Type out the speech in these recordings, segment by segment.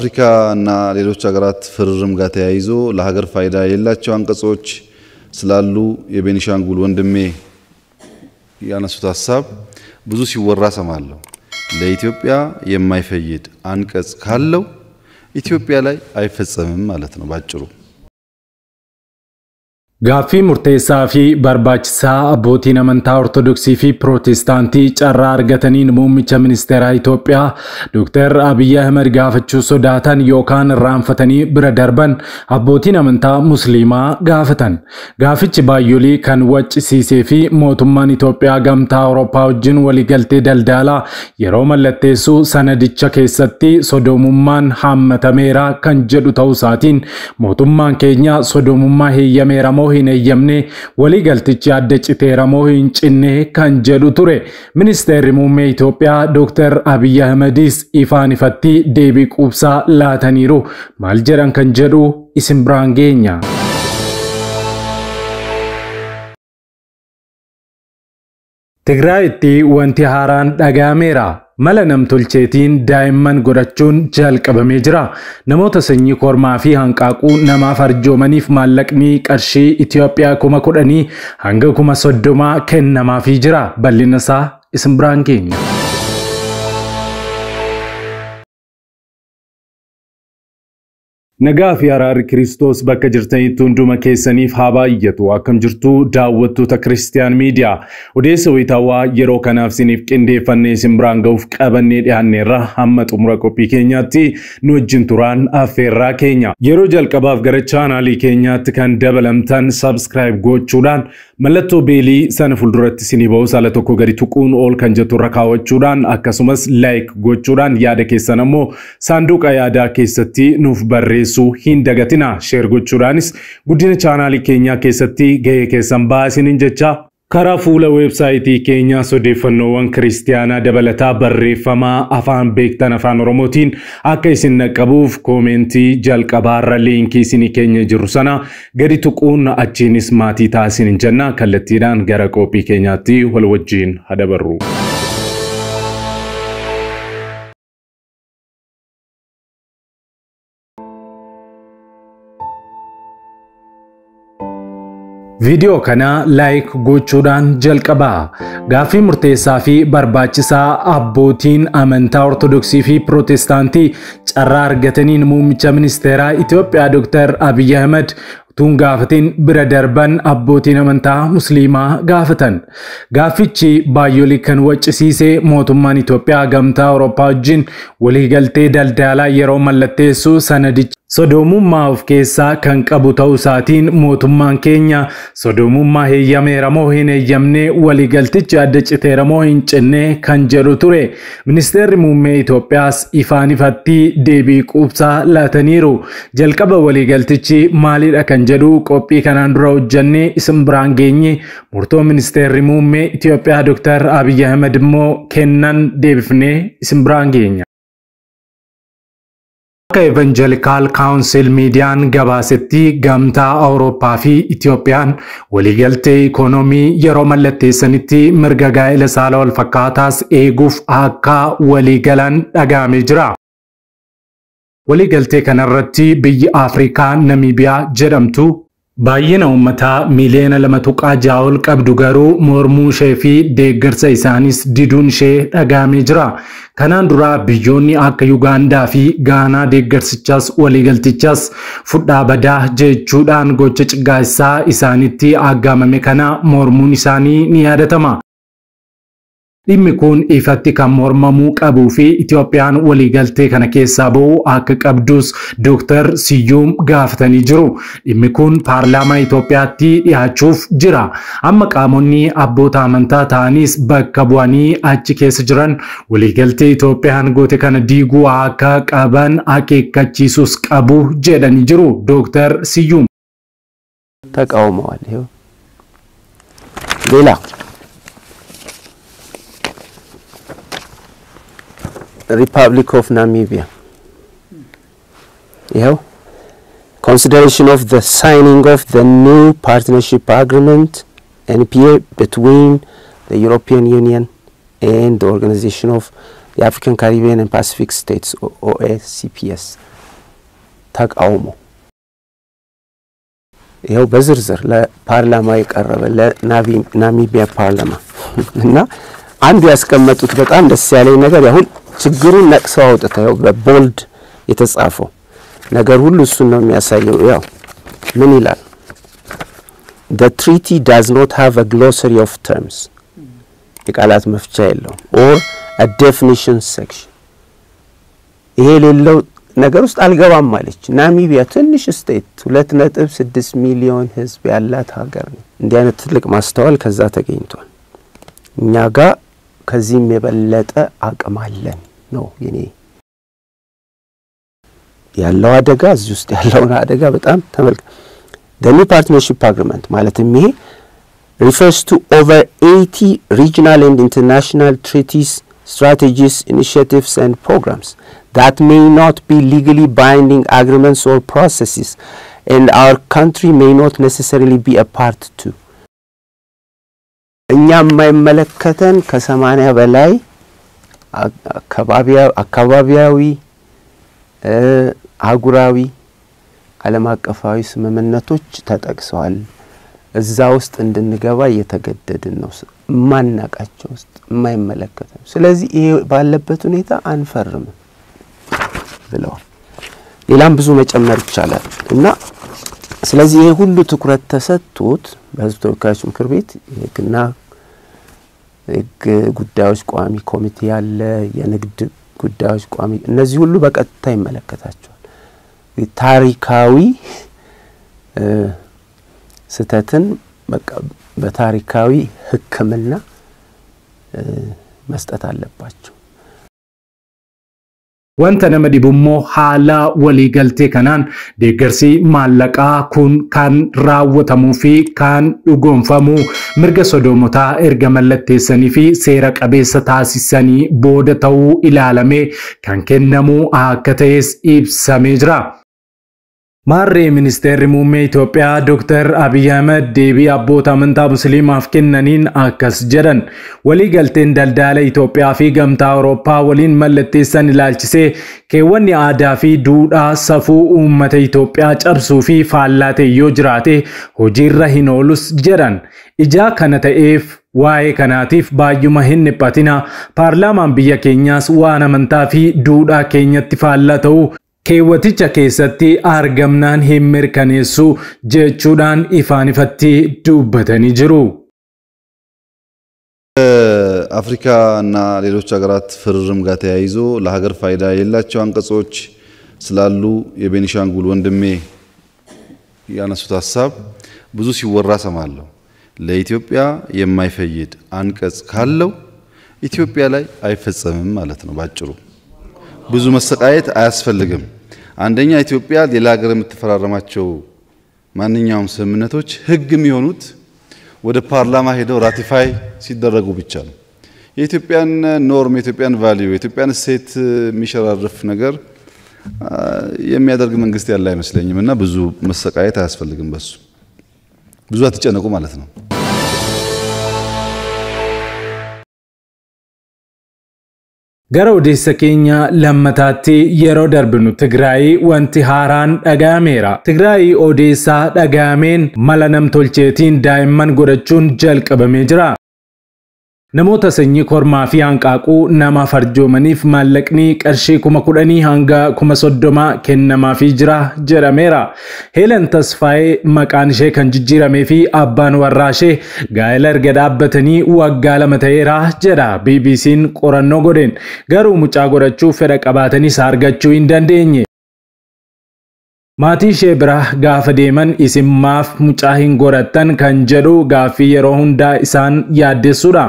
ከአፍሪካ እና ሌሎች ሀገራት ፍርርም ጋር ተያይዞ ለሀገር ፋይዳ የሌላቸው አንቀጾች ስላሉ የቤኒሻንጉል ወንድሜ ያነሱት ሀሳብ ብዙ ሲወራ ሰማለሁ። ለኢትዮጵያ የማይፈይድ አንቀጽ ካለው ኢትዮጵያ ላይ አይፈጸምም ማለት ነው ባጭሩ። Gaaffii murteessaa fi barbaachisaa abbootiin amantaa Ortodoksii fi Pirootestaantii carraa argataniin muummicha ministeeraa Itoophiyaa Dr. Abiyyi Ahmed gaafachuu sodaatan yookaan irraanfatanii bira darban abbootiin amantaa Musliimaa gaafatan. Gaafichi baay'olii kan waccisiisee fi mootummaan Itoophiyaa gamtaa Awurooppaa wajjin waliigaltee daldalaa yeroo mallatteessu sanadicha keessatti sodoomummaan hammatameera kan jedhu ta'uu isaatiin mootummaan keenya sodoomummaa heeyyameera moo hin eeyyamne, waliigaltichi adda citeera moo hin cinne kan jedhu ture. Ministeerri muummee Itoophiyaa Dr. Abiyyi Ahmedis ifaan ifatti deebii quubsaa laataniiru. Maal jedhan kan jedhu isin biraan geenya. Tigraayitti wanti haaraan dhaga'ameera. Mala namtolcheetiin daa'imman godhachuun jalqabamee jira. Namoota sanyii kormaa fi hanqaaquu namaaf arjoomaniif maallaqni qarshii Itoophiyaa 10,000 hanga 30,000 kennamaafii jira. Bal'ina isaa isin biraan geenya. Nagaa fi araarri Kiristoos bakka jirtanitti hunduma keessaniif haa baay'atu. Akkam jirtu daawwattoota Kiristiyaan Miidiyaa. Odeessa wayitaawwaa yeroo kanaaf isiniif qindeeffannee isin biraan ga'uuf qabannee dhiyaanneerra hamma xumura qophii keenyaatti nu wajjin turaan affeerraa keenya. Yeroo jalqabaaf gara chaanaalii keenyaatti kan dabalamtan subscribe gochuudhaan mallattoo beelii sana fuulduratti isinii ba'u saala tokko gadi tuquun ol kan jettu irra kaawwachuudhaan akkasumas like gochuudhaan yaada keessan ammoo saanduqa yaadaa keessatti nuuf barreessu hin dagatina. Share gochuudhaanis guddina chaanaalii keenyaa keessatti gahee keessan ba'aa isiniin jecha karaa fuula weebsaayitii keenyaa odeeffannoowwan kiristiyaanaa dabalataa barreeffamaa afaan beektan afaan Oromootiin akka isin naqqabuuf koomentii jalqabaarra liinkii isinii keenya jiru sana gadi tuquun achiinis maatii ta'aa isiniin jenna. Kallattiidhaan gara qophii keenyaatti wal wajjin hadabarru. Viidiyoo kana like gochuudhaan jalqabaa. Gaaffii murteessaa fi barbaachisaa abbootiin amantaa Ortodoksii fi Pirootestaantii carraa argataniin muummicha ministeeraa Itoophiyaa Dr. Abiyyi Ahmed utuun gaafatiin bira darban abbootiin amantaa Musliimaa gaafatan. Gaaffichi baay'olii kan waccisiise mootummaan Itoophiyaa gamtaa Awurooppaa wajjin waliigaltee daldalaa yeroo mallatteessu sanadicha sodoomummaa of keessaa kan qabu ta'uu isaatiin mootummaan keenya sodoomummaa heeyyameera moo hin heeyyamne, waliigaltichi adda citeera moo hin cinne kan jedhu ture. Ministeerri muummee Itoophiyaas ifaan ifatti deebii quubsaa laataniiru. Jalqaba waliigaltichi maalidha kan jedhu qophii kanaan dura hojjannee isin biraan geenye murtoo ministeerri muummee Itoophiyaa Dr. Abiyyi Ahmed immoo kennan deebifnee isin biraan geenya. Akka Evangelical Council Miidiyaan gabaasetti gamtaa Awurooppaa fi Itoophiyaan waliigaltee ikoonoomii yeroo mallatteessanitti mirga gaa'ela saala wal fakkaataas eeguuf akka waliigalan dhaga'amee jira. Waliigaltee kanarratti biyyi Afrikaa Namiibiyaa jedhamtu baay'ina uummataa miiliyoona 2.6 ol qabdu garuu mormuu ishee fi deeggarsa isaanis diduun ishee dhaga'amee jira. Kanaan dura biyyoonni akka Yugaandaa fi Gaanaa deeggarsichas waliigaltichas fudhaa badaa jechuudhaan gocha ciggaasisaa isaanitti aggaamame kana mormuun isaanii ni yaadatama. Dhimmi kun ifatti kan mormamuu qabuu fi Itoophiyaan waliigaltee kana keessaa ba'uu akka qabdus Dr. Siyyuum gaafatanii jiru. Dhimmi kun paarlaamaa Itoophiyaatti dhiyaachuuf jira. Amma qaamonni abboota amantaa ta'anis bakka bu'anii achi keessa jiran waliigaltee Itoophiyaan goote kana diiguu akka qaban akeekkachiisus qabu jedhanii jiru Dr. Siyyuum. ተቃውመዋል። ይኸው ሌላ Republic of Namibia. ይኸው consideration of the signing of the new partnership agreement NPA between the European Union and the Organization of የ African Caribbean Pacific States OACPS ተቃውሞ ይኸው በዝርዝር ለፓርላማ የቀረበ፣ ለናሚቢያ ፓርላማ። እና አንዱ ያስቀመጡት በጣም ደስ ያለኝ ነገር ያሁን ችግሩን ነቅሰው አውጥተው በ bold የተጻፈው ነገር ሁሉ እሱን ነው የሚያሳየው። ያው ምን ይላል? The treaty does not have a glossary of terms፣ የቃላት መፍቻ የለውም፣ or a definition section። ይሄ የሌለው ነገር ውስጥ አልገባም አለች። ናሚቢያ ትንሽ state፣ 2.6 ሚሊዮን ሕዝብ ያላት ሀገር ነው። እንዲህ አይነት ትልቅ ማስተዋል ከዛ ተገኝቷል። እኛ ጋር ከዚህም የበለጠ አቅም አለን ነው የኔ። ያለው አደጋ፣ እዚህ ውስጥ ያለውን አደጋ በጣም ተመልከ። The new partnership agreement ማለትም ይሄ refers to over 80 regional and international treaties, strategies, initiatives and programs that may not be legally binding agreements or processes and our country may not necessarily be a part to። እኛ የማይመለከተን ከ80 በላይ አካባቢያዊ፣ አህጉራዊ፣ ዓለም አቀፋዊ ስምምነቶች ተጠቅሰዋል። እዛ ውስጥ እንድንገባ እየተገደድን ነው፣ የማናቃቸው ውስጥ፣ የማይመለከተን። ስለዚህ ይሄ ባለበት ሁኔታ አንፈርምም ብለዋል። ሌላም ብዙ መጨመር ይቻላል። እና ስለዚህ ይሄ ሁሉ ትኩረት ተሰጥቶት በሕዝብ ተወካዮች ምክር ቤት የሕግና ሕግ ጉዳዮች ቋሚ ኮሚቴ ያለ፣ የንግድ ጉዳዮች ቋሚ፣ እነዚህ ሁሉ በቀጥታ ይመለከታቸዋል። ታሪካዊ ስህተትን በቃ በታሪካዊ ሕክምና መስጠት አለባቸው። Wanta nama dhibu immoo haala waliigaltee kanaan deeggarsi maallaqaa kun kan raawwatamuu fi kan dhugoomfamu mirga sodoomotaa erga mallatteessanii fi seera qabeessa taasisanii booda ta'uu ilaalamee kan kennamu akka ta'es ibsamee jira. Maarree ministeerri muummee Itoophiyaa Dr. Abiy Ahmed deebii abboota amantaa Musliimaaf kennaniin akkas jedhan. Waliigalteen daldala Itoophiyaa fi Gamtaa Awurooppaa waliin mallatteessan ilaalchisee keewwanni aadaa fi duudhaa safuu uummata Itoophiyaa cabsuu fi faallaa ta'e yoo jiraate hojiirra hin oolus jedhan. Ijaa kana ta'eef waa'ee kanaatiif baay'uma hin dhiphatina. Paarlaamaan biyya keenyaas waan amantaa fi duudhaa keenyatti faallaa ta'uu keewwaticha keessatti argamnaan hin mirkaneessu jechuudhaan ifaan ifatti dubbatanii jiru. አፍሪካ እና ሌሎች ሀገራት ፍርርም ጋር ተያይዞ ለሀገር ፋይዳ የሌላቸው አንቀጾች ስላሉ የቤኒሻንጉል ወንድሜ ያነሱት ሀሳብ ብዙ ሲወራ ሰማለሁ። ለኢትዮጵያ የማይፈይድ አንቀጽ ካለው ኢትዮጵያ ላይ አይፈጸምም ማለት ነው። ባጭሩ ብዙ መሰቃየት አያስፈልግም። አንደኛ ኢትዮጵያ ሌላ ሀገር የምትፈራረማቸው ማንኛውም ስምምነቶች ሕግ የሚሆኑት ወደ ፓርላማ ሄደው ratify ሲደረጉ ብቻ ነው። የኢትዮጵያን norm፣ የኢትዮጵያን value፣ የኢትዮጵያን እሴት የሚሸራርፍ ነገር የሚያደርግ መንግስት ያለ አይመስለኝም እና ብዙ መሰቃየት አያስፈልግም። በሱ ብዙ አትጨነቁ ማለት ነው። Gara odeessa keenya lammataatti yeroo darbinu Tigraay wanti haaraan dhaga'ameera. Tigraay odeessaa dhaga'ameen mala namtolcheetiin daa'imman godhachuun jalqabamee jira. Namoota sanyii kormaa fi hanqaaquu nama farjoomaniif maallaqni qarshii 10,000 hanga 30,000 kennamaafii jira jedhameera. Heelen Tasfaayee maqaan ishee kan jijjiiramee fi abbaan warraa ishee gaa'ela erga dhaabbatanii waggaa 2 ta'eera jedha BBC'n qorannoo godheen. Garuu mucaa godhachuu fedha qabaatanis argachuu hin dandeenye. Maatii ishee bira gaafa deeman isin maaf mucaa hin godhattan kan jedhu gaaffii yeroo hundaa isaan yaaddessuudha.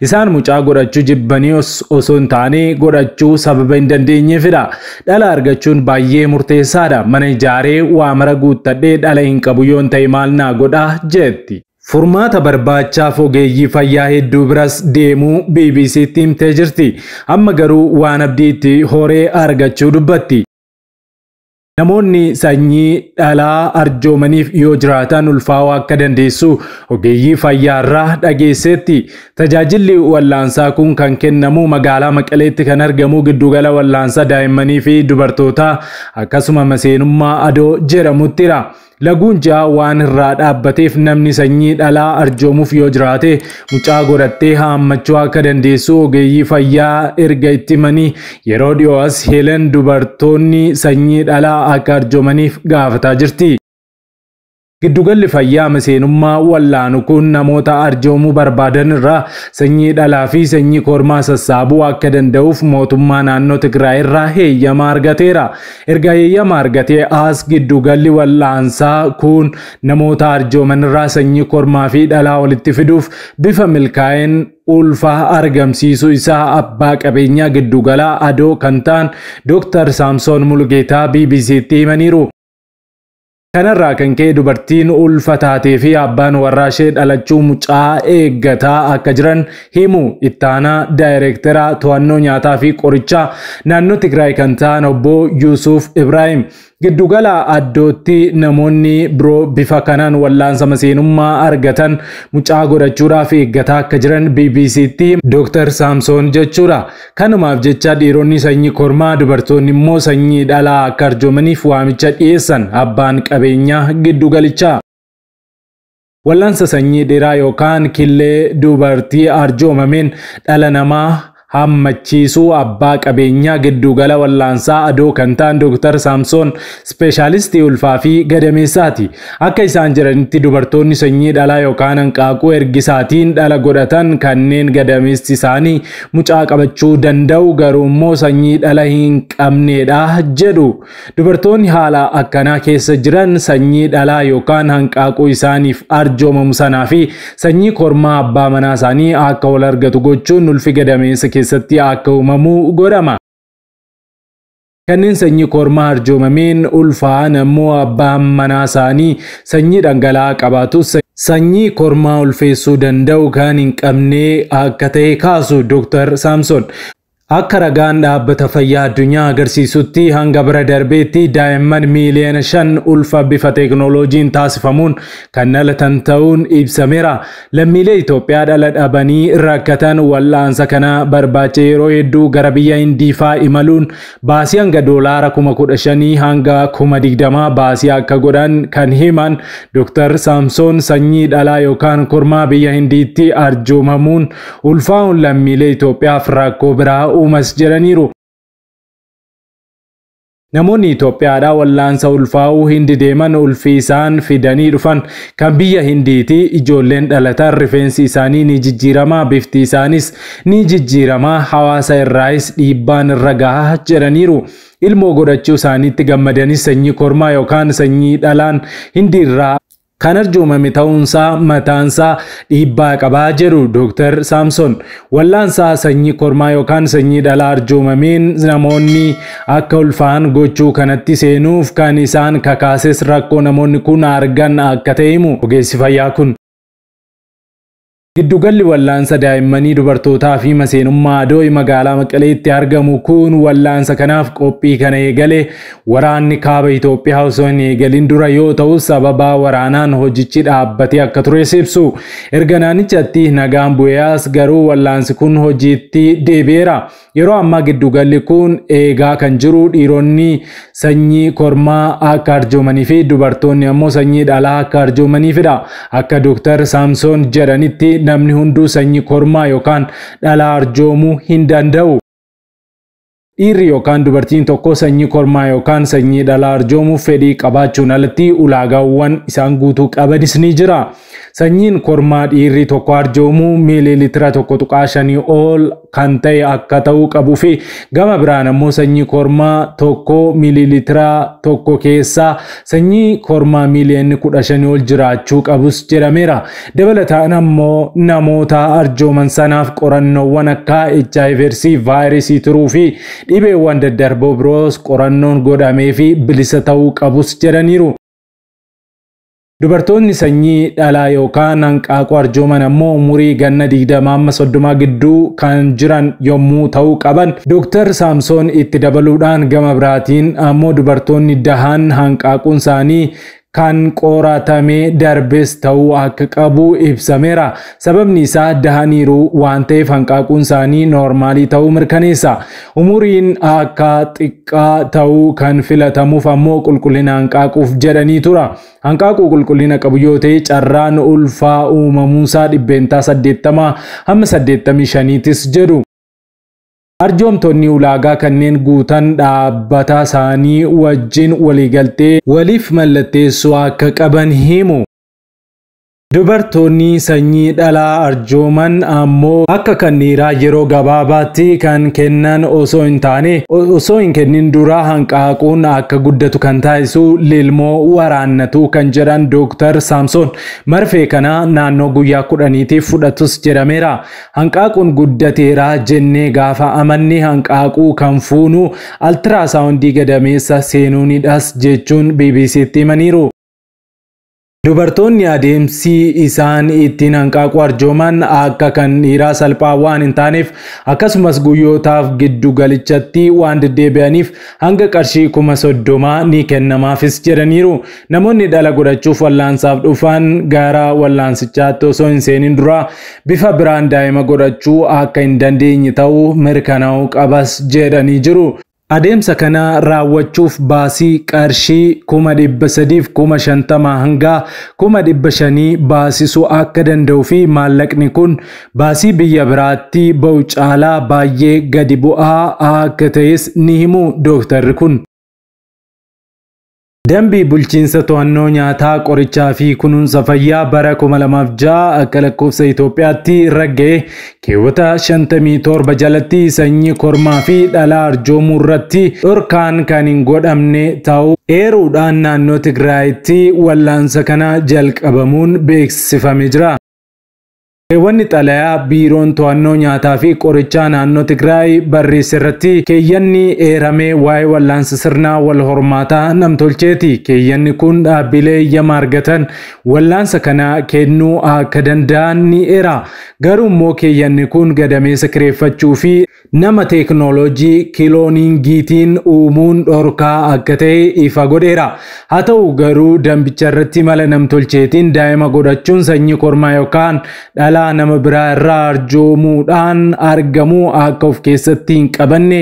Isaan mucaa godhachuu jibbanii osoo hin taane godhachuu sababa hin dandeenyeefidha. Dhala argachuun baay'ee murteessaadha. Mana ijaaree waa mara guuttadhee dhala hin qabu yoon ta'e maal naa godhaa jetti. Furmaata barbaachaaf ogeeyyii fayyaa hedduu biras deemuu BBCtti himtee jirti. Amma garuu waan abdii itti horee argachuu dubbatti. Namoonni sanyii dhalaa arjoomaniif yoo jiraatan ulfaa'uu akka dandeessu ogeeyyii fayyaarraa dhageesseetti. Tajaajilli wallaansaa kun kan kennamu magaalaa Maqaleetti kan argamu giddugala wallaansaa daa'immanii fi dubartootaa akkasuma maseenummaa Adoo jedhamuttidha. Laguun ji'aa waan irraa dhaabbateef namni sanyii dhalaa arjoomuuf yoo jiraate mucaa godhattee haammachuu akka dandeessu ogeeyyii fayyaa erga itti himanii yeroo dhiyoo as Helen dubartoonni sanyii dhalaa akka arjoomaniif gaafataa jirti. Giddugalli fayyaa maseenummaa wallaanu kun namoota arjoomuu barbaadan irraa sanyii dhalaa fi sanyii kormaa sassaabuu akka danda'uuf mootummaa naannoo Tigraay irraa heeyyama argateera. Erga heeyyama argatee as giddugalli wallaansaa kun namoota arjooman irraa sanyii kormaa fi dhalaa walitti fiduuf bifa milkaa'een ulfa argamsiisuu isaa abbaa qabeenyaa giddugalaa Adoo kan ta'an Dr. Saamsoon Mulgeetaa BBC'tti himaniiru. Kanarraa kan ka'e dubartiin ulfa taatee fi abbaan warraa ishee dhalachuu mucaa eeggataa akka jiran himu ittaanaa daayireektara to'annoo nyaataa fi qorichaa naannoo Tigraay kan ta'an obbo Yuusuf Ibrahim. Giddugala Addootti namoonni biroo bifa kanaan wallaansa maseenummaa argatan mucaa godhachuudhaaf eeggataa akka jiran BBC'tti Dr. Saamsoon jechuudha. Kanumaaf jecha dhiironni sanyii kormaa, dubartoonni immoo sanyii dhalaa akka arjoomaniif waamicha dhiyeessan abbaan qabeenyaa giddugalichaa. Wallaansa sanyii dhiiraa yookaan killee dubartii arjoomameen dhala namaa hammachiisuu abbaa qabeenyaa giddugala wallaansaa Adoo kan ta'an Dr. Saamsoon ispeeshaalistii ulfaa fi gadameessaati. Akka isaan jedhanitti dubartoonni sanyii dhalaa yookaan hanqaaquu ergisaatiin dhala godhatan kanneen gadameessi isaanii mucaa qabachuu danda'u garuu immoo sanyii dhala hin qabneedha jedhu. Dubartoonni haala akkanaa keessa jiran sanyii dhalaa yookaan hanqaaquu isaaniif arjoomamu sanaa fi sanyii kormaa abbaa manaa isaanii akka wal argatu gochuun ulfi gadameessa keessatti akka uumamu godhama. Kanneen sanyii kormaa arjoomameen ulfaa'an ammoo abbaan manaa isaanii sanyii dhangala'aa qabaatu sanyii kormaa ulfeessuu danda'u kan hin qabne akka ta'e kaasu Dr. Saamsoon. Akka ragaan dhaabbata fayyaa addunyaa agarsiisutti hanga bara darbeetti daa'imman miiliyoona 5 ulfa bifa teeknooloojiin taasifamuun kan dhalatan ta'uun ibsameera. Lammiilee Itoophiyaa dhala dhabanii rakkatan wal'aansa kana barbaacha yeroo hedduu gara biyya Hindii fa'aa imaluun baasii hanga doolaara 15,000 hanga 20,000 baasii akka godhan kan himan Dr. Saamsoon sanyii dhalaa yookaan kormaa biyya Hindiitti arjoomamuun ulfaa'uun lammiilee Itoophiyaaf rakkoo biraa uumas jedhaniiru. Namoonni Itoophiyaadhaa wallaansa ulfaa'uu Hindi deeman ulfi isaan fidanii dhufan kan biyya Hindiiti. Ijoolleen dhalatan rifeensi isaanii ni jijjiirama, bifti isaanis ni jijjiirama, hawaasa irraayis dhiibbaan irra gahaa jedhaniiru. Ilmoo godhachuu isaaniitti gammadanis sanyii kormaa yookaan sanyii dhalaan Hindi irraa kan arjoomame ta'uunsaa mataansaa dhiibbaa qabaa jedhu Dr. Saamsoon. Wallaansaa sanyii kormaa yookaan sanyii dhalaa arjoomameen namoonni akka ulfaa'an gochuu kanatti seenuuf kan isaan kakaases rakkoo namoonni kun argan akka ta'e himu ogeessi fayyaa kun. Giddugalli wallaansa daa'immanii, dubartootaa fi maseenummaa Adoo magaalaa Maqaleetti argamu kun wallaansa kanaaf qophii kana eegale waraanni kaaba Itoophiyaa osoo hin eegalin dura yoo ta'u sababa waraanaan hojichi dhaabbatee akka tures ibsu. Erga naannichatti nagaan bu'ees garuu wallaansi kun hojiitti deebi'eera. Yeroo ammaa giddugalli kun eegaa kan jiru dhiironni sanyii kormaa akka arjoomanii fi dubartoonni ammoo sanyii dhalaa akka arjoomaniifidha. Akka Dr. Saamsoon jedhanitti namni hunduu sanyii kormaa yookaan dhalaa arjoomuu hin danda'u. Dhiirri yookaan dubartiin tokko sanyii kormaa yookaan sanyii dhalaa arjoomuuf fedhii qabaachuun alatti ulaagaawwan isaan guutuu qabanis ni jira. Sanyiin kormaa dhiirri tokko arjoomuu miiliilitira 1.5 ol kan ta'e akka ta'uu qabuu fi gama biraan ammoo sanyii kormaa tokko miiliilitira 1 keessaa sanyii kormaa miiliyoonni 15 ol jiraachuu qabus jedhameera. Dabalataan ammoo namoota arjooman sanaaf qorannoowwan akka HIV, vaayirasii turuu fi dhibeewwan daddarboo biroos qorannoon godhamee fi bilisa ta'uu qabus jedhaniiru. Dubartoonni sanyii dhalaa yookaan hanqaaquu arjooman ammoo umurii ganna 20 amma 30 gidduu kan jiran yommuu ta'uu qaban. Dooktar Saamsoon itti dabaluudhaan gama biraatiin ammoo dubartoonni dahan hanqaaquun isaanii kan qoratamee darbes ta'uu akka qabu ibsameera. Sababni isaa dahaniiru waan ta'eef hanqaaquun isaanii noormaalii ta'uu mirkaneessa. Umuriin akka xiqqaa ta'uu kan filatamuuf ammoo qulqullina hanqaaquuf jedhanii tura. Hanqaaquu qulqullina qabu yoo ta'e carraan ulfaa uumamuusaa 80% hamma 85tis jedhu. Arjoomtonni ulaagaa kanneen guutan dhaabbata isaanii wajjin waliigaltee waliif mallatteessuu akka qaban himu. Dubartoonni sanyii dhalaa arjooman ammoo akka kan dhiiraa yeroo gabaabaatti kan kennan osoo hin taane osoo hin kennin dura hanqaaquun akka guddatu kan taasisu lilmoo waraannatu kan jedhan Dooktar Saamsoon marfee kana naannoo guyyaa 10tiif fudhatus jedhameera. Hanqaaquun guddateera jennee gaafa amanne hanqaaquu kan fuunu altirasaawundii gadameessa seenuunidhas jechuun BBCtti himaniiru. Dubartoonni adeemsi isaan ittiin hanqaaquu arjooman akka kan dhiiraa salphaa waan hin taaneef akkasumas guyyootaaf giddu galichatti waan deddeebi'aniif hanga qarshii 30,000 ni kennamaafis jedhaniiru. Namoonni dhala godhachuuf wallaansaaf dhufan gara wallaansichaatti osoo hin seenin dura bifa biraan daa'ima godhachuu akka hin dandeenye ta'uu mirkanaa'uu qabas jedhanii jiru. Adeemsa kana raawwachuuf baasii qarshii 350,000 hanga 500,000 baasisuu akka danda'uu fi maallaqni kun baasii biyya biraatti ba'u caalaa baay'ee gadi bu'aa akka ta'es ni himu dooktarri kun. Dambii bulchiinsa to'annoo nyaataa qorichaa fi kunuunsa fayyaa bara 2006 akka lakkoofsa Itoophiyaatti ragga'e keewwata 57 jalatti sanyii kormaa fi dhalaa arjoomuu irratti dhorkaan kan hin godhamne ta'uu eeruudhaan naannoo Tigraayitti wallaansa kana jalqabamuun beeksifamee jira. Keewwanni xalayaa biiroon to'annoo nyaataa fi qorichaa naannoo Tigraay barreesse irratti keeyyanni eeramee waa'ee wallaansa sirnaa wal hormaataa namtolcheeti. Keeyyanni kun dhaabbilee eeyyama argatan wallaansa kana kennuu akka danda'an ni eera. Garuu immoo keeyyanni kun gadameessa kireeffachuu fi nama teeknooloojii kilooningiitiin uumuun dhorkaa akka ta'e ifa godheera. Haa ta'u garuu dambicha irratti mala namtolcheetiin daa'ima godhachuun sanyii kormaa yookaan dhala nama biraa irraa arjoomuudhaan argamu akka of keessatti hin qabanne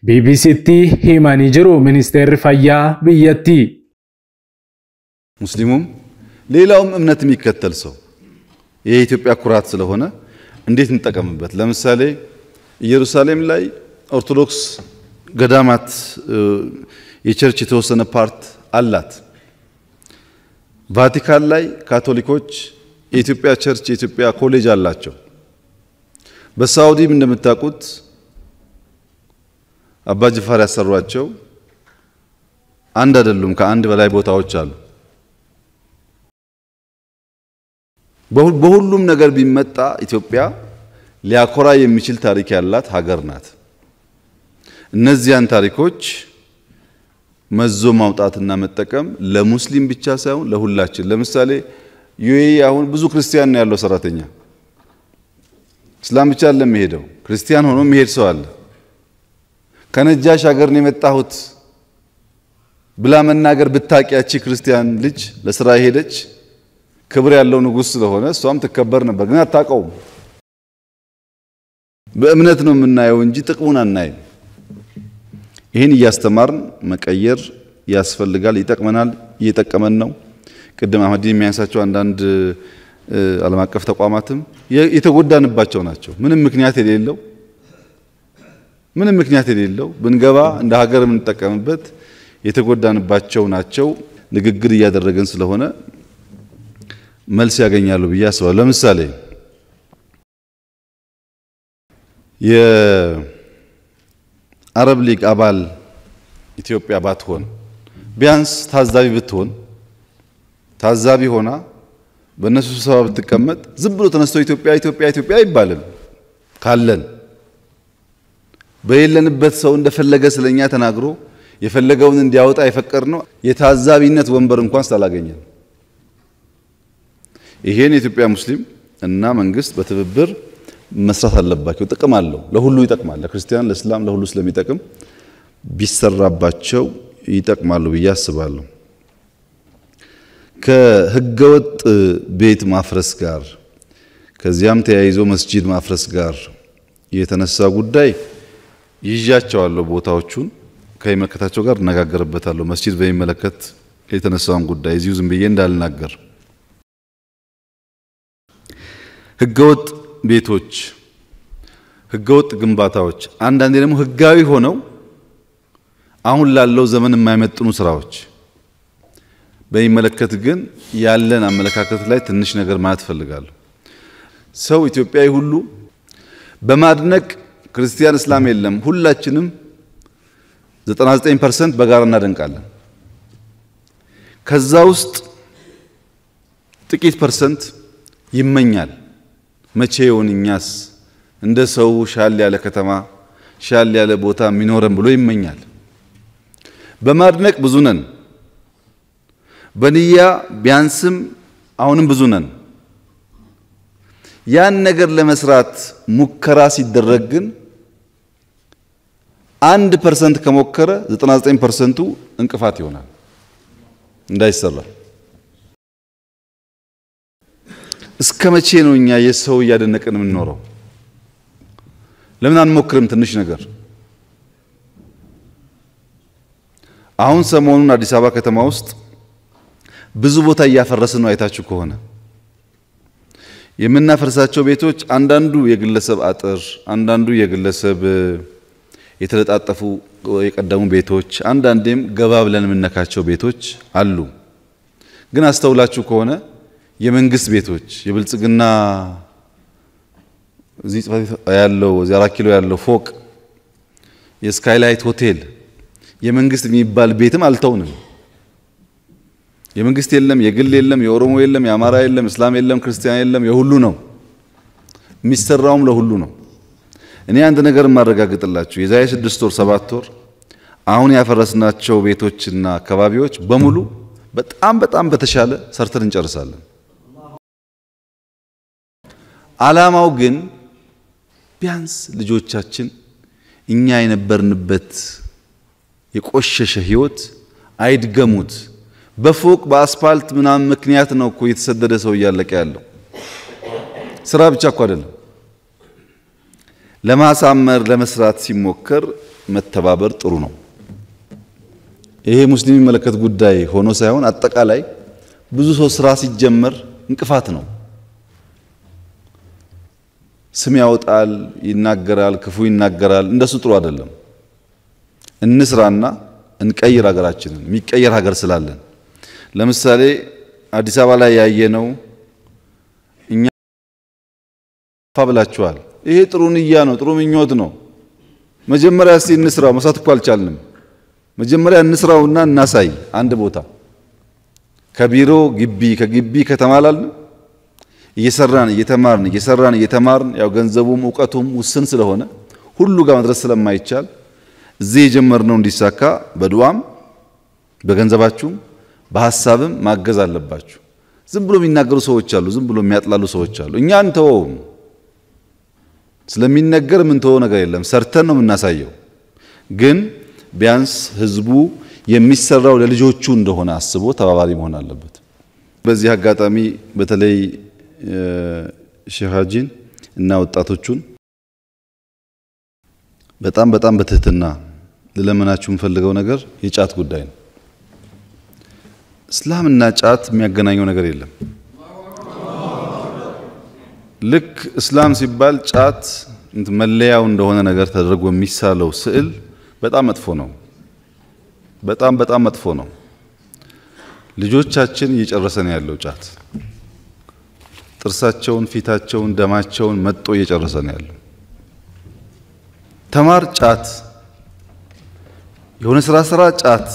BBCtti himanii jiru ministeerri fayyaa biyyattii. ሙስሊሙም ሌላውም እምነት የሚከተል ሰው የኢትዮጵያ ኩራት ስለሆነ እንዴት እንጠቀምበት? ለምሳሌ ኢየሩሳሌም ላይ ኦርቶዶክስ ገዳማት የቸርች የተወሰነ ፓርት አላት። ቫቲካን ላይ ካቶሊኮች የኢትዮጵያ ቸርች የኢትዮጵያ ኮሌጅ አላቸው። በሳውዲም እንደምታውቁት አባ ጅፋር ያሰሯቸው አንድ አይደሉም፣ ከአንድ በላይ ቦታዎች አሉ። በሁሉም ነገር ቢመጣ ኢትዮጵያ ሊያኮራ የሚችል ታሪክ ያላት ሀገር ናት። እነዚያን ታሪኮች መዞ ማውጣትና መጠቀም ለሙስሊም ብቻ ሳይሆን ለሁላችን። ለምሳሌ ዩኤኢ አሁን ብዙ ክርስቲያን ነው ያለው ሰራተኛ። እስላም ብቻ አይደለም የሚሄደው፣ ክርስቲያን ሆኖ የሚሄድ ሰው አለ። ከነጃሽ ሀገር ነው የመጣሁት ብላ መናገር ብታቂ ያቺ ክርስቲያን ልጅ ለስራ ሄደች፣ ክብር ያለው ንጉስ ስለሆነ እሷም ትከበር ነበር። ግን አታውቀውም። በእምነት ነው የምናየው እንጂ ጥቅሙን አናይም። ይህን እያስተማርን መቀየር ያስፈልጋል። ይጠቅመናል፣ እየጠቀመን ነው። ቅድም አህመዲን የሚያነሳቸው አንዳንድ ዓለም አቀፍ ተቋማትም የተጎዳንባቸው ናቸው። ምንም ምክንያት የሌለው ምንም ምክንያት የሌለው ብንገባ እንደ ሀገር የምንጠቀምበት የተጎዳንባቸው ናቸው። ንግግር እያደረግን ስለሆነ መልስ ያገኛሉ ብዬ አስባለሁ። ለምሳሌ የአረብ ሊግ አባል ኢትዮጵያ ባትሆን ቢያንስ ታዛቢ ብትሆን ታዛቢ ሆና በእነሱ ስብሰባ ብትቀመጥ ዝም ብሎ ተነስቶ ኢትዮጵያ ኢትዮጵያ ኢትዮጵያ አይባልም። ካለን በሌለንበት ሰው እንደፈለገ ስለኛ ተናግሮ የፈለገውን እንዲያወጣ የፈቀድነው የታዛቢነት ወንበር እንኳን ስላላገኘን ይሄን የኢትዮጵያ ሙስሊም እና መንግስት በትብብር መስራት አለባቸው። ጥቅም አለው፣ ለሁሉ ይጠቅማል። ለክርስቲያን፣ ለእስላም፣ ለሁሉ ስለሚጠቅም ቢሰራባቸው ይጠቅማሉ ብዬ አስባለሁ። ከህገወጥ ቤት ማፍረስ ጋር ከዚያም ተያይዞ መስጂድ ማፍረስ ጋር የተነሳ ጉዳይ ይዣቸዋለሁ። ቦታዎቹን ከሚመለከታቸው ጋር እነጋገርበታለሁ። መስጂድ በሚመለከት የተነሳውን ጉዳይ እዚሁ ዝም ብዬ እንዳልናገር። ህገወጥ ቤቶች፣ ህገወጥ ግንባታዎች፣ አንዳንዴ ደግሞ ህጋዊ ሆነው አሁን ላለው ዘመን የማይመጥኑ ስራዎች በሚመለከት ግን ያለን አመለካከት ላይ ትንሽ ነገር ማለት እፈልጋለሁ። ሰው ኢትዮጵያዊ ሁሉ በማድነቅ ክርስቲያን እስላም የለም፣ ሁላችንም 99% በጋራ እናደንቃለን። ከዛ ውስጥ ጥቂት percent ይመኛል። መቼ ይሆን እኛስ እንደ ሰው ሻል ያለ ከተማ ሻል ያለ ቦታ የሚኖረን ብሎ ይመኛል። በማድነቅ ብዙ ነን፣ በንያ ቢያንስም አሁንም ብዙ ነን። ያን ነገር ለመስራት ሙከራ ሲደረግ ግን 1% ከሞከረ 99%ቱ እንቅፋት ይሆናል እንዳይሰራ። እስከ መቼ ነው እኛ የሰው እያደነቅን የምንኖረው? ለምን አንሞክርም ትንሽ ነገር? አሁን ሰሞኑን አዲስ አበባ ከተማ ውስጥ ብዙ ቦታ እያፈረስን ነው። አይታችሁ ከሆነ የምናፈርሳቸው ቤቶች አንዳንዱ የግለሰብ አጥር፣ አንዳንዱ የግለሰብ የተለጣጠፉ የቀደሙ ቤቶች፣ አንዳንዴም ገባ ብለን የምነካቸው ቤቶች አሉ። ግን አስተውላችሁ ከሆነ የመንግስት ቤቶች የብልጽግና እዚህ ጽሕፈት ቤት ያለው እዚህ 4 ኪሎ ያለው ፎቅ፣ የስካይላይት ሆቴል የመንግስት የሚባል ቤትም አልተውንም። የመንግስት የለም፣ የግል የለም፣ የኦሮሞ የለም፣ የአማራ የለም፣ እስላም የለም፣ ክርስቲያን የለም፣ የሁሉ ነው። የሚሰራውም ለሁሉ ነው። እኔ አንድ ነገር ማረጋግጥላችሁ የዛሬ 6 ወር 7 ወር አሁን ያፈረስናቸው ቤቶችና አካባቢዎች በሙሉ በጣም በጣም በተሻለ ሰርተን እንጨርሳለን። ዓላማው ግን ቢያንስ ልጆቻችን እኛ የነበርንበት የቆሸሸ ህይወት አይድገሙት። በፎቅ በአስፋልት ምናምን ምክንያት ነው እኮ የተሰደደ ሰው እያለቀ ያለው። ስራ ብቻ እኮ አይደለም። ለማሳመር ለመስራት ሲሞከር መተባበር ጥሩ ነው። ይሄ ሙስሊም የሚመለከት ጉዳይ ሆኖ ሳይሆን አጠቃላይ ብዙ ሰው ስራ ሲጀመር እንቅፋት ነው። ስም ያወጣል፣ ይናገራል፣ ክፉ ይናገራል። እንደሱ ጥሩ አይደለም። እንስራና እንቀይር ሀገራችንን። የሚቀየር ሀገር ስላለን ለምሳሌ አዲስ አበባ ላይ ያየነው እኛ ብላችኋል። ይሄ ጥሩ ንያ ነው፣ ጥሩ ምኞት ነው። መጀመሪያ እስቲ እንስራው። መስራት እኮ አልቻልንም። መጀመሪያ እንስራውና እናሳይ። አንድ ቦታ ከቢሮ ግቢ፣ ከግቢ ከተማ አላልንም። እየሰራን እየተማርን እየሰራን እየተማርን ያው ገንዘቡም እውቀቱም ውስን ስለሆነ ሁሉ ጋር መድረስ ስለማይቻል እዚህ የጀመርነው እንዲሳካ በዱዓም በገንዘባችሁም በሐሳብም ማገዝ አለባችሁ። ዝም ብሎ የሚናገሩ ሰዎች አሉ፣ ዝም ብሎ የሚያጥላሉ ሰዎች አሉ። እኛ አንተወውም። ስለሚነገር የምንተወው ነገር የለም። ሰርተን ነው የምናሳየው። ግን ቢያንስ ህዝቡ የሚሰራው ለልጆቹ እንደሆነ አስቦ ተባባሪ መሆን አለበት። በዚህ አጋጣሚ በተለይ ሼህ ሀጂን እና ወጣቶቹን በጣም በጣም በትህትና ልለምናችሁ የምፈልገው ነገር የጫት ጉዳይ ነው። እስላምና ጫት የሚያገናኘው ነገር የለም። ልክ እስላም ሲባል ጫት መለያው እንደሆነ ነገር ተደርጎ የሚሳለው ስዕል በጣም መጥፎ ነው። በጣም በጣም መጥፎ ነው። ልጆቻችን እየጨረሰ ነው ያለው ጫት። ጥርሳቸውን፣ ፊታቸውን፣ ደማቸውን መጥጦ እየጨረሰ ነው ያለው። ተማር ጫት፣ የሆነ ስራ ስራ ጫት፣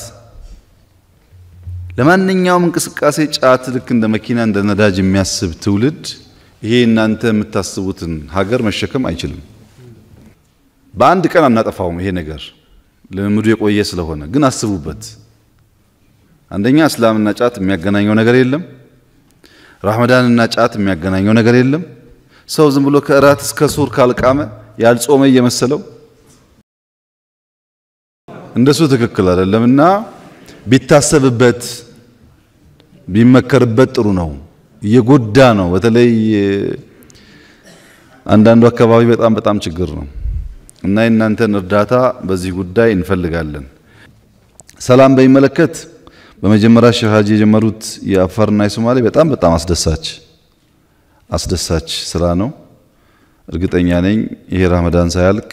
ለማንኛውም እንቅስቃሴ ጫት፣ ልክ እንደ መኪና እንደ ነዳጅ የሚያስብ ትውልድ ይሄ እናንተ የምታስቡትን ሀገር መሸከም አይችልም። በአንድ ቀን አናጠፋውም። ይሄ ነገር ልምምዱ የቆየ ስለሆነ ግን አስቡበት። አንደኛ እስላምና ጫት የሚያገናኘው ነገር የለም። ረመዳንና ጫት የሚያገናኘው ነገር የለም። ሰው ዝም ብሎ ከእራት እስከ ሱር ካልቃመ ያልጾመ እየመሰለው እንደሱ ትክክል አይደለምና ቢታሰብበት ቢመከርበት ጥሩ ነው። እየጎዳ ነው። በተለይ አንዳንዱ አካባቢ በጣም በጣም ችግር ነው እና የእናንተን እርዳታ በዚህ ጉዳይ እንፈልጋለን። ሰላም በሚመለከት በመጀመሪያ ሼህ ሀጂ የጀመሩት የአፋርና የሶማሌ በጣም በጣም አስደሳች ስራ ነው። እርግጠኛ ነኝ ይሄ ረመዳን ሳያልቅ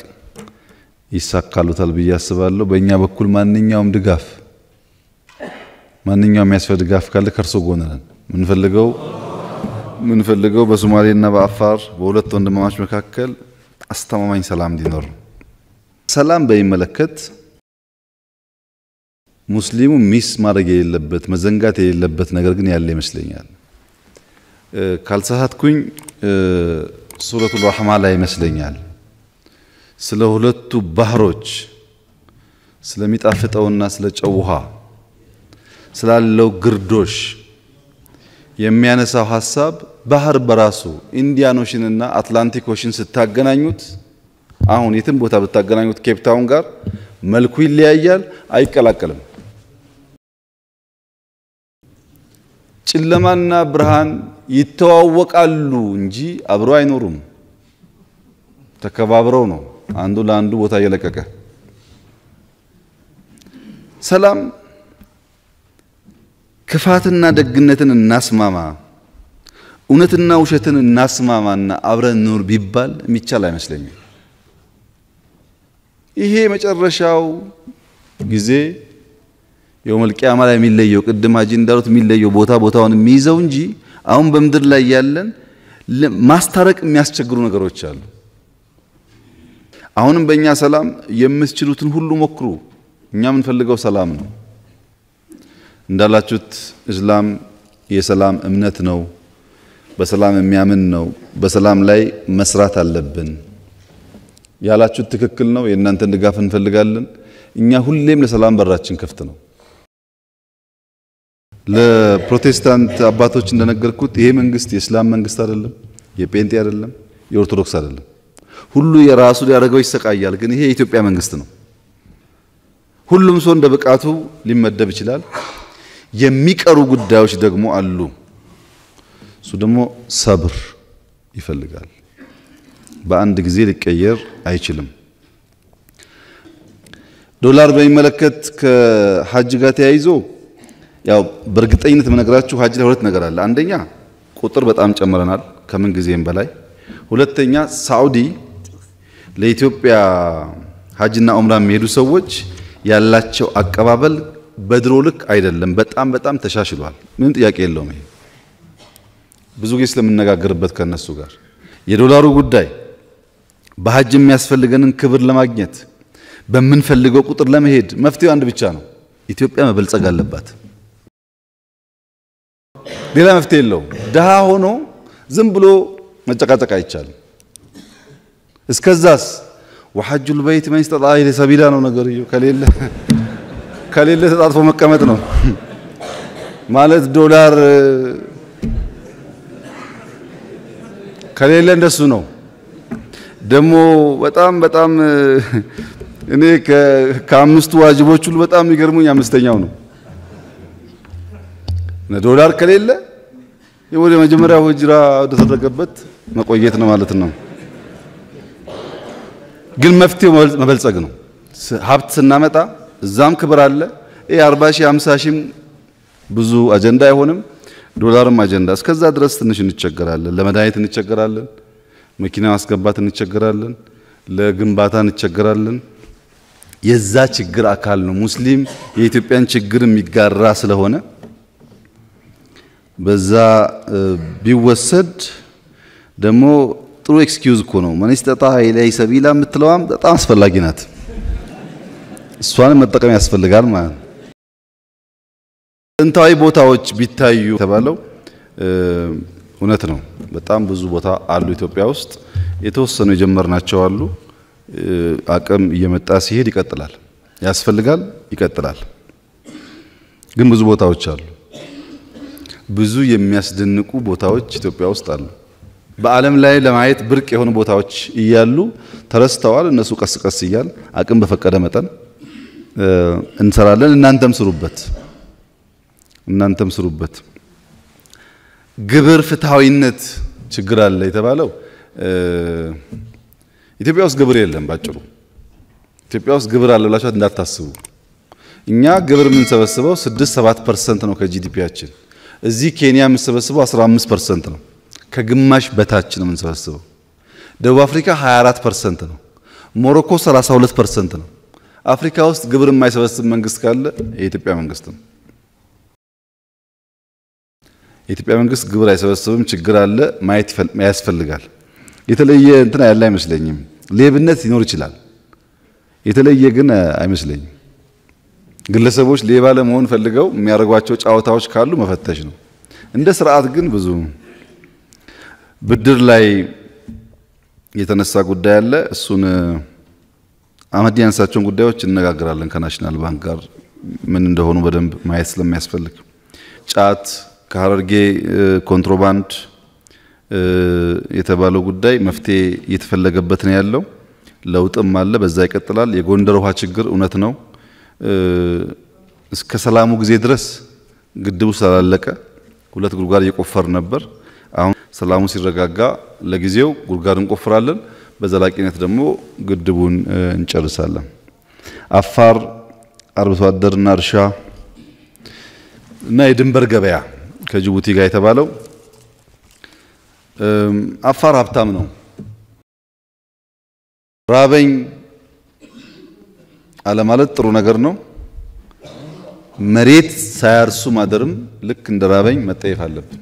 ይሳካሉታል ብዬ አስባለሁ። በእኛ በኩል ማንኛውም ድጋፍ ማንኛውም የሚያስፈልግ ድጋፍ ካለ ከእርሶ ጎን ነን። ምንፈልገው በሶማሌና በአፋር በሁለት ወንድማማች መካከል አስተማማኝ ሰላም እንዲኖር። ሰላም በሚመለከት ሙስሊሙ miss ማድረግ የሌለበት መዘንጋት የሌለበት ነገር ግን ያለ ይመስለኛል። ካልተሳሳትኩኝ ሱረቱል ረህማ ላይ ይመስለኛል ስለ ሁለቱ ባህሮች ስለሚጣፍጠውና ስለ ጨው ውሃ ስላለው ግርዶሽ የሚያነሳው ሐሳብ ባህር በራሱ Indian Ocean እና Atlantic Ocean ስታገናኙት አሁን የትም ቦታ ብታገናኙት ኬፕ ታውን ጋር መልኩ ይለያያል፣ አይቀላቀልም። ጨለማና ብርሃን ይተዋወቃሉ እንጂ አብረው አይኖሩም። ተከባብረው ነው አንዱ ለአንዱ ቦታ እየለቀቀ። ሰላም ክፋትና ደግነትን እናስማማ፣ እውነትና ውሸትን እናስማማና አብረን እንኑር ቢባል የሚቻል አይመስለኝም። ይሄ መጨረሻው ጊዜ የውመል ቂያማ ላይ የሚለየው ቅድም ሀጂ እንዳሉት የሚለየው ቦታ ቦታውን የሚይዘው እንጂ አሁን በምድር ላይ ያለን ማስታረቅ የሚያስቸግሩ ነገሮች አሉ። አሁንም በእኛ ሰላም የምትችሉትን ሁሉ ሞክሩ። እኛ የምንፈልገው ሰላም ነው። እንዳላችሁት እስላም የሰላም እምነት ነው። በሰላም የሚያምን ነው። በሰላም ላይ መስራት አለብን። ያላችሁት ትክክል ነው። የእናንተን ድጋፍ እንፈልጋለን። እኛ ሁሌም ለሰላም በራችን ክፍት ነው። ለፕሮቴስታንት አባቶች እንደነገርኩት ይሄ መንግስት የእስላም መንግስት አይደለም፣ የጴንጤ አይደለም፣ የኦርቶዶክስ አይደለም። ሁሉ የራሱ ሊያደርገው ይሰቃያል። ግን ይሄ የኢትዮጵያ መንግስት ነው። ሁሉም ሰው እንደ ብቃቱ ሊመደብ ይችላል። የሚቀሩ ጉዳዮች ደግሞ አሉ። እሱ ደግሞ ሰብር ይፈልጋል። በአንድ ጊዜ ሊቀየር አይችልም። ዶላር በሚመለከት ከሐጅ ጋር ተያይዞ ያው በእርግጠኝነት የምነግራችሁ ሐጅ ላይ ሁለት ነገር አለ። አንደኛ ቁጥር በጣም ጨምረናል ከምን ጊዜም በላይ። ሁለተኛ ሳዑዲ ለኢትዮጵያ ሐጅና ዑምራ የሚሄዱ ሰዎች ያላቸው አቀባበል በድሮ ልክ አይደለም። በጣም በጣም ተሻሽሏል። ምንም ጥያቄ የለውም። ይሄ ብዙ ጊዜ ስለምነጋገርበት ከነሱ ጋር የዶላሩ ጉዳይ በሐጅ የሚያስፈልገንን ክብር ለማግኘት በምንፈልገው ቁጥር ለመሄድ መፍትሄው አንድ ብቻ ነው። ኢትዮጵያ መበልጸግ አለባት። ሌላ መፍትሄ የለውም። ድሃ ሆኖ ዝም ብሎ መጨቃጨቅ አይቻልም። እስከዛስ ወሐጁል በይት መን ኢስተጣዐ ኢለይሂ ሰቢላ ነው ነገርየው። ከሌለ ተጣጥፎ መቀመጥ ነው ማለት። ዶላር ከሌለ እንደሱ ነው። ደግሞ በጣም በጣም እኔ ከአምስቱ ዋጅቦች ሁሉ በጣም የሚገርሙኝ አምስተኛው ነው። ዶላር ከሌለ ወደ መጀመሪያው ሂጅራ ወደ ተደረገበት መቆየት ነው ማለት ነው። ግን መፍትሄው መበልጸግ ነው። ሀብት ስናመጣ እዛም ክብር አለ። ይሄ 40 ሺህ 50 ሺህም ብዙ አጀንዳ አይሆንም። ዶላርም አጀንዳ እስከዛ ድረስ ትንሽ እንቸገራለን። ለመድኃኒት እንቸገራለን፣ መኪና ማስገባት እንቸገራለን፣ ለግንባታ እንቸገራለን። የዛ ችግር አካል ነው። ሙስሊም የኢትዮጵያን ችግር የሚጋራ ስለሆነ በዛ ቢወሰድ ደግሞ ጥሩ excuse እኮ ነው። መን ኢስተጣዐ ኢለይሂ ሰቢላ የምትለዋም በጣም አስፈላጊ ናት። እሷንም መጠቀም ያስፈልጋል ማለት ነው። ጥንታዊ ቦታዎች ቢታዩ የተባለው እውነት ነው። በጣም ብዙ ቦታ አሉ ኢትዮጵያ ውስጥ የተወሰኑ የጀመርናቸው አሉ። አቅም እየመጣ ሲሄድ ይቀጥላል፣ ያስፈልጋል፣ ይቀጥላል። ግን ብዙ ቦታዎች አሉ። ብዙ የሚያስደንቁ ቦታዎች ኢትዮጵያ ውስጥ አሉ። በዓለም ላይ ለማየት ብርቅ የሆኑ ቦታዎች እያሉ ተረስተዋል። እነሱ ቀስ ቀስ እያል አቅም በፈቀደ መጠን እንሰራለን። እናንተም ስሩበት፣ እናንተም ስሩበት። ግብር ፍትሃዊነት ችግር አለ የተባለው ኢትዮጵያ ውስጥ ግብር የለም። ባጭሩ ኢትዮጵያ ውስጥ ግብር አለ ብላችሁ እንዳታስቡ። እኛ ግብር የምንሰበስበው 6-7% ነው ከ GDP ያችን። እዚህ ኬንያ የምንሰበስበው 15% ነው። ከግማሽ በታች ነው የምንሰበስበው። ደቡብ አፍሪካ 24% ነው። ሞሮኮ 32% ነው። አፍሪካ ውስጥ ግብር የማይሰበስብ መንግስት ካለ የኢትዮጵያ መንግስት ነው። የኢትዮጵያ መንግስት ግብር አይሰበስብም። ችግር አለ፣ ማየት ያስፈልጋል። የተለየ እንትን ያለ አይመስለኝም። ሌብነት ሊኖር ይችላል፣ የተለየ ግን አይመስለኝም። ግለሰቦች ሌባ ለመሆን ፈልገው የሚያደርጓቸው ጨዋታዎች ካሉ መፈተሽ ነው። እንደ ስርዓት ግን ብዙ ብድር ላይ የተነሳ ጉዳይ አለ። እሱን አህመድ ያነሳቸውን ጉዳዮች እንነጋገራለን ከ National Bank ጋር ምን እንደሆኑ በደንብ ማየት ስለሚያስፈልግ። ጫት ከሐረርጌ ኮንትሮባንድ የተባለው ጉዳይ መፍትሄ እየተፈለገበት ነው ያለው። ለውጥም አለ፣ በዛ ይቀጥላል። የጎንደር ውሃ ችግር እውነት ነው። እስከ ሰላሙ ጊዜ ድረስ ግድቡ ስላላለቀ ሁለት ጉድጓድ እየቆፈር ነበር። አሁን ሰላሙ ሲረጋጋ ለጊዜው ጉድጓድ እንቆፍራለን፣ በዘላቂነት ደግሞ ግድቡን እንጨርሳለን። አፋር አርብቶ አደርና እርሻ እና የድንበር ገበያ ከጅቡቲ ጋር የተባለው አፋር ሀብታም ነው። ራበኝ አለማለት ጥሩ ነገር ነው። መሬት ሳያርሱ ማደርም ልክ እንደ ራበኝ መጠየፍ አለብን።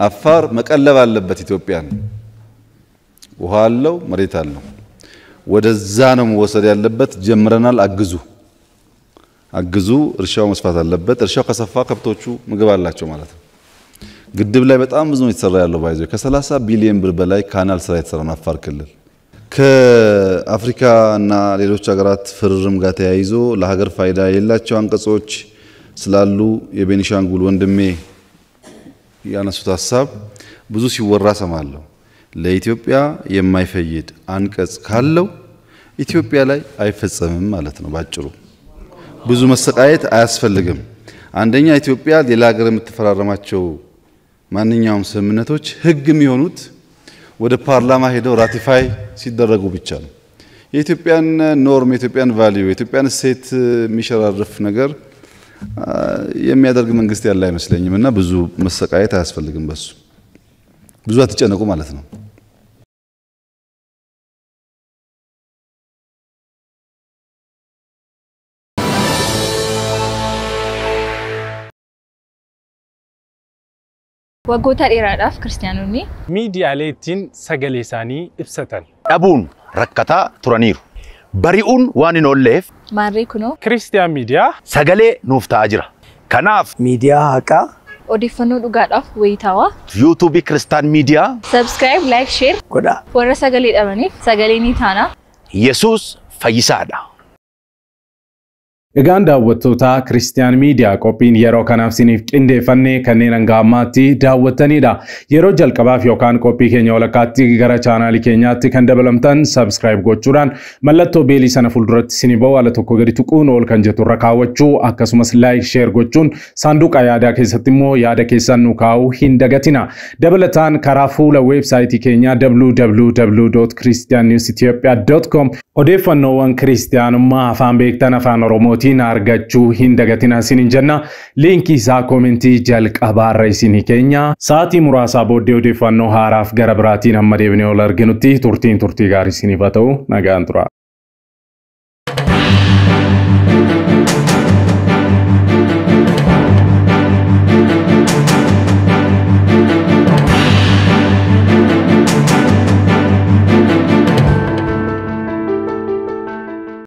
አፋር መቀለብ አለበት ኢትዮጵያን። ውሃ አለው፣ መሬት አለው። ወደዛ ነው መወሰድ ያለበት። ጀምረናል። አግዙ አግዙ። እርሻው መስፋት አለበት። እርሻው ከሰፋ ከብቶቹ ምግብ አላቸው ማለት ነው። ግድብ ላይ በጣም ብዙ ነው የተሰራ ያለው። ባይዞ ከ30 ቢሊዮን ብር በላይ canal ስራ የተሰራ ነው አፋር ክልል። ከአፍሪካ እና ሌሎች ሀገራት ፍርርም ጋር ተያይዞ ለሀገር ፋይዳ የሌላቸው አንቀጾች ስላሉ የቤኒሻንጉል ወንድሜ ያነሱት ሀሳብ ብዙ ሲወራ ሰማለሁ። ለኢትዮጵያ የማይፈይድ አንቀጽ ካለው ኢትዮጵያ ላይ አይፈጸምም ማለት ነው። ባጭሩ ብዙ መሰቃየት አያስፈልግም። አንደኛ ኢትዮጵያ ሌላ ሀገር የምትፈራረማቸው ማንኛውም ስምምነቶች ሕግ የሚሆኑት ወደ ፓርላማ ሄደው ratify ሲደረጉ ብቻ ነው። የኢትዮጵያን norm፣ የኢትዮጵያን value፣ የኢትዮጵያን እሴት የሚሸራርፍ ነገር የሚያደርግ መንግስት ያለ አይመስለኝም እና ብዙ መሰቃየት አያስፈልግም። በሱ ብዙ አትጨነቁ ማለት ነው። Waggoota dheeraadhaaf kiristaanonni miidiyaalee ittiin sagalee isaanii ibsatan dhabuun rakkataa turaniiru. Bari'uun waan hin oolleef maarree kunoo Kiristiyaan miidiyaa sagalee nuuf ta'aa jira. Kanaaf miidiyaa haqaa odeeffannoo dhugaadhaaf wayitaawaa yuutuubii Kiristaan miidiyaa subscribe, like, share godhaa. Warra sagalee dhabaniif sagalee ni taana. Yesuus fayyisaadha. Egaan daawwattoota Kiristiyaan miidiyaa qophiin yeroo kanaaf isiniif qindeeffannee kanneen hanga ammaatti daawwattanidha. Yeroo jalqabaaf yookaan qophii keenya walakkaatti gara chaanaalii keenyaatti kan dabalamtan subscribe gochuudhaan mallattoo beelii sana fuulduratti isinii ba'u ala tokko gadi tuquun ol kan jettu irra kaawwachuu akkasumas like share gochuun saanduqa yaadaa keessatti immoo yaada keessan nu kaa'uu hin dagatina. Dabalataan karaa fuula weebsaayitii keenyaa www.christiannewsethiopia.com odeeffannoowwan kiristiyaanummaa afaan beektan afaan Oromootiin argachuu hin dagatina isiniin jenna. Liinkii isaa koomentii jalqabaarra isinii keenya. Sa'aatii muraasaa booddee odeeffannoo haaraaf gara biraatiin amma deebinee ol arginutti turtiin turtii gaarii isiniif haa ta'u. Nagaan tura.